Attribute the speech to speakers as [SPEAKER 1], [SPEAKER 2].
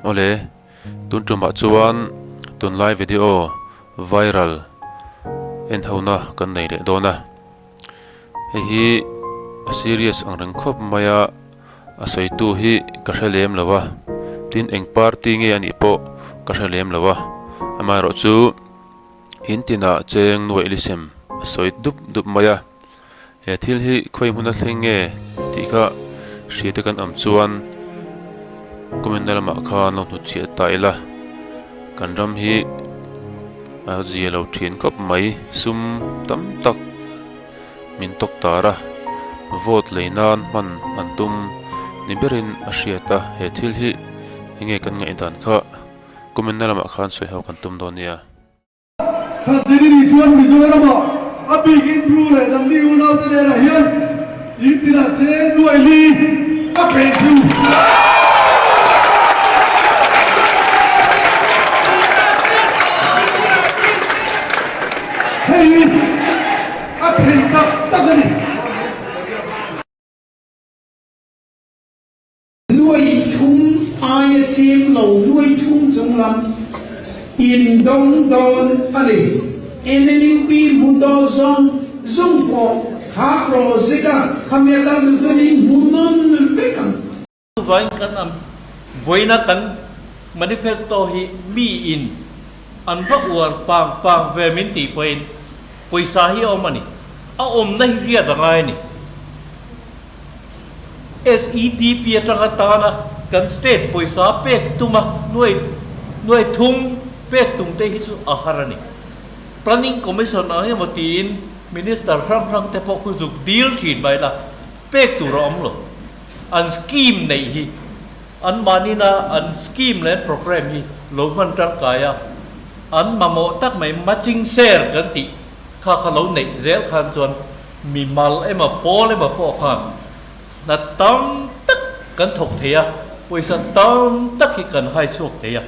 [SPEAKER 1] Awle, tun tumah chuan tunlai video viral en hona kan nei leh dawn a. Hei hi a serious ang reng khawp mai a, a sawitu hi ka hre lem lo a, tin eng party nge a nih pawh ka hre lem lo a, amaherawhchu in tinah cheng nuaih lisem a sawi dup dup mai a. He thil hi khawi hmun a thleng nge tih kha hria te kan awm chuan comment na lamah khan lo hnut chhiah ta ila kan ram hi a zia lo thin khawp mai sum tam tak min tawk tar a vote lei nan hman an tum ni berin a hriat a he thil hi enge kan ngaihdan kha comment na lamah khan sawi ho kan tum dawn nia.
[SPEAKER 2] Thantini ni chuan Mizoramah a bikin Bru leh Dangni unaute hnenah hian in tinah cheng nuai li a kheng chu. Hei hi a thei tak tak a ni.
[SPEAKER 3] Nuai thum aia tlem lo nuai thum chung lam in dawng dawn a ni. NLUP hmu dawn zawng zawng pawh kha project a khami atan duh chuan in hmu nawn vek ang.
[SPEAKER 4] Chuvangin kan am vawiina kan manifesto hi mi in an va uar pang pang ve min tih pawhin pawisa hi a awm a ni. A awmna hi riat a ngai a ni. SEDP atanga tana kan state pawisa pek tuma nuai nuai thum pek tum te hi chu a har a ni. Planning Commission ang emaw tiin Minister hrang hrang te pawh khu zuk dil thin mai la, pek tur a awm lo. An scheme neih hi, an mahnina an scheme leh an programme hi lo hman tangkai a, an mamawh tak mai matching share kan tih kha kha lo neih zel khan chuan Mi mal emaw pawl emaw pawh khan hna tam tak kan thawk thei a, pawisa tam tak hi kan hai chhuak thei a.